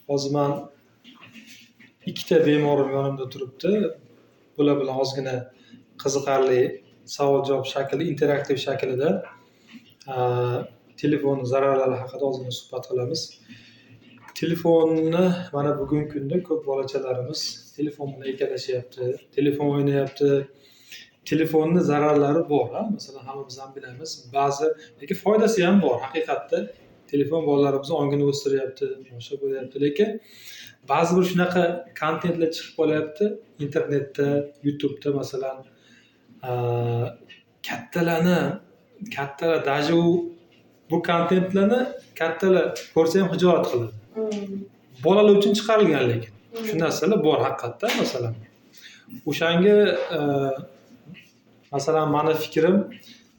Hozir man ikkita bemorim yonimda turibdi. Bular bilan ozgina qiziqarli savol-javob shakli, interaktiv shaklida telefon zararlari haqida ozgina suhbat qilamiz. Telefonni mana bugungi kunda ko'p bolachalarimiz telefon bilan erkalashyapti, telefon o'ynayapti. Telefonni zararlari bor, a? Masalan, hammamiz ham bilamiz. Ba'zi, lekin foydasi ham bor haqiqatda. Telefon bolalarimizni ongini o'stiryapti, boshqa bo'lyapti. Lekin ba'zi bir shunaqa kontentlar chiqib qolyapti internetda, YouTube'da masalan, kattalarni, kattalar даже u bu kontentlarni kattalar ko'rsa ham xijolat qiladi. Bolalar uchun chiqarilgan lekin. Shu narsalar bor haqiqatda masalan. O'shanga masalan mani fikrim,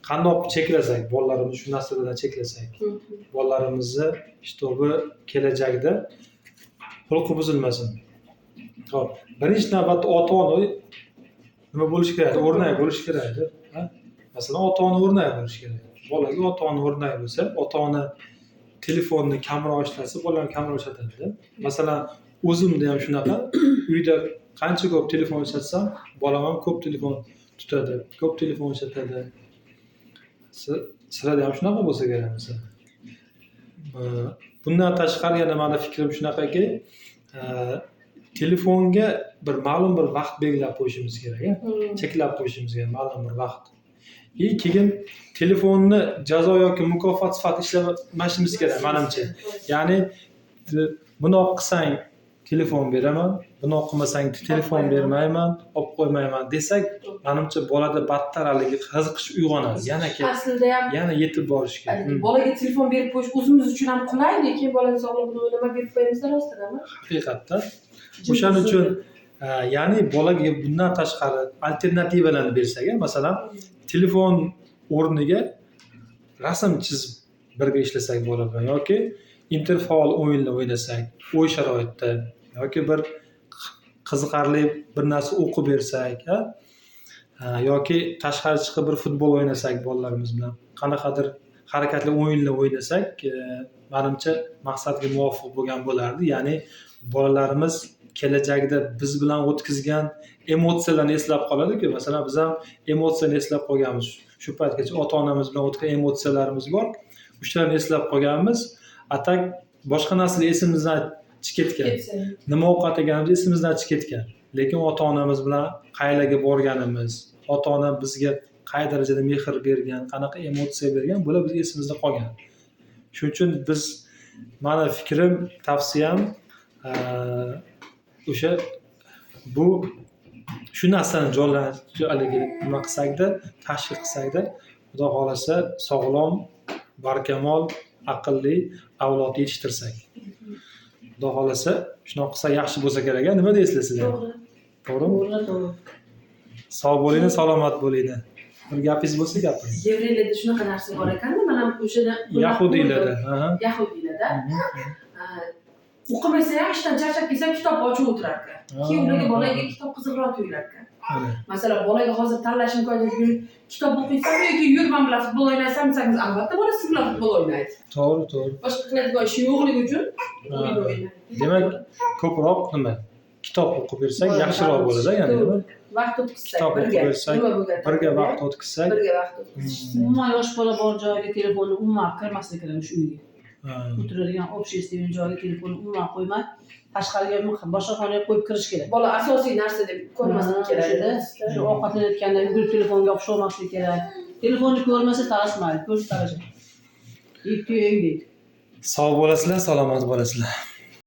qandoq cheklasak, bolalarimizni shu narsalardan cheklasak, bolalarimizni чтобы kelajakda xulqi buzilmasin. Xo'p, birinchi navbatda ota-ona nima bo'lishi kerak? O'rnak bo'lishi kerakda. Ha? Masalan, ota-ona o'rnak bo'lishi kerak. Bolaga ota-ona o'rnak bo'lsa, ota-ona telefonni kamroq ishlatsa, bola ham kamroq ishlatadi. Masalan, o'zimda ham shunaqa, uyda qancha ko'p telefon ishlatsam, bolam ham ko'p telefon tutadi, ko'p telefon ishlatadi. Sizlarda ham shunaqa bo'lsa kerak masalan. Bundan tashqari yana mani fikrim shunaqaki, telefonga bir ma'lum bir vaqt belgilab qo'yishimiz kerak, a? Cheklab qo'yishimiz kerak ma'lum bir vaqt. И keyin telefonni jazo yoki mukofot sifatida ishlatmasimiz kerak manimcha. Ya'ni bundoq qilsang telefon beraman, bundoq qilmasang telefon bermayman, olib qo'ymayman desak, manimcha bolada battar haligi qiziqish uyg'onadi. Yana Aslida ham yana yetib borish kerak. Bolaga telefon berib qo'yish o'zimiz uchun ham qulay, lekin bolani sog'lig'ini o'ylamay berib qo'yamizda rostdanmi? Haqiqatda. O'shaning uchun ya'ni bolaga bundan tashqari alternativalarni bersak, masalan, telefon o'rniga rasm chizib birga ishlasak bola bilan yoki interfaol o'yinlar o'ynasak, uy sharoitida yoki bir qiziqarli bir narsa o'qib bersak, a? Yoki tashqari chiqib bir futbol o'ynasak bolalarimiz bilan, qanaqadir harakatli o'yinlar o'ynasak, manimcha maqsadga muvofiq bo'lgan bo'lardi. Ya'ni bolalarimiz kelajakda biz bilan o'tkazgan emotsiyalarni eslab qoladi-ku. Masalan, biz ham emotsiyani eslab qolganmiz. Shu paytgacha ota-onamiz bilan o'tgan emotsiyalarimiz bor. O'shalarni eslab qolganmiz. А так boshqa narsalar esimizdan chiqib ketgan. Ketsa. Nima ovqat yeganimiz esimizdan chiqib ketgan. Lekin ota-onamiz bilan qayerlarga borganimiz, ota-ona bizga qay darajada mehr bergan, qanaqa emotsiya bergan, bular bizga esimizda qolgan. Shuning uchun biz, mani fikrim, tavsiyam, o'sha bu shu narsani haligi nima qilsakda, tashkil qilsakda, Xudo xohlasa sog'lom, barkamol, aqlli avlod yetishtirsak. Xudo xohlasa shunaqa qilsak yaxshi bo'lsa kerak, a? Nima deysizlar sizlar? To'g'ri. To'g'rimi? To'g'ri, to'g'ri. Sog' bo'linglar, salomat bo'linglar. Bir gapingiz bo'lsa gapiring. Yevreylarda shunaqa narsa bor ekanda, man ham o'shada Yahudiylarda. Yahudiylarda. O'qimasa ham ishdan charchab kelsa kitob ochib o'tirar ekan. Keyin ularga bolaga kitob qiziqroq tuyular ekan. Masalan, bolaga hozir tanlash imkoniyati yur, kitob o'qiysanmi yoki yur man bilan futbol o'ynaysan desangiz, albatta bola siz bilan futbol o'ynaydi. To'g'ri, to'g'ri. Boshqa qiladigan ishi yo'qligi uchun o'yin o'ynaydi. Demak, ko'proq nima? Kitob o'qib bersak yaxshiroq bo'ladi, ya'ni nima? Vaqt o'tkazsak, Kitob o'qib birga, bersak, nima bo'lgan birga taqdirda vaqt o'tkazsak, birga vaqt o'tkazishsa. Umuman yosh bola bor joyga telefonni umuman kirmaslik kerak o'sha uyga. O'tiradigan общественный joyga telefonni umuman qo'ymay, tashqariga boshqa xonaga qo'yib kirish kerak. Bola asosiy narsa deb ko'rmaslik kerak. O'shada shu ovqatlanayotganda yugurib telefonga yopisholmaslik kerak. Telefonni ko'rmasa talashmaydi, ko'rsa talashadi. Yeb qo'ying deydi. Sog' bo'lasizlar, salomat bo'lasizlar.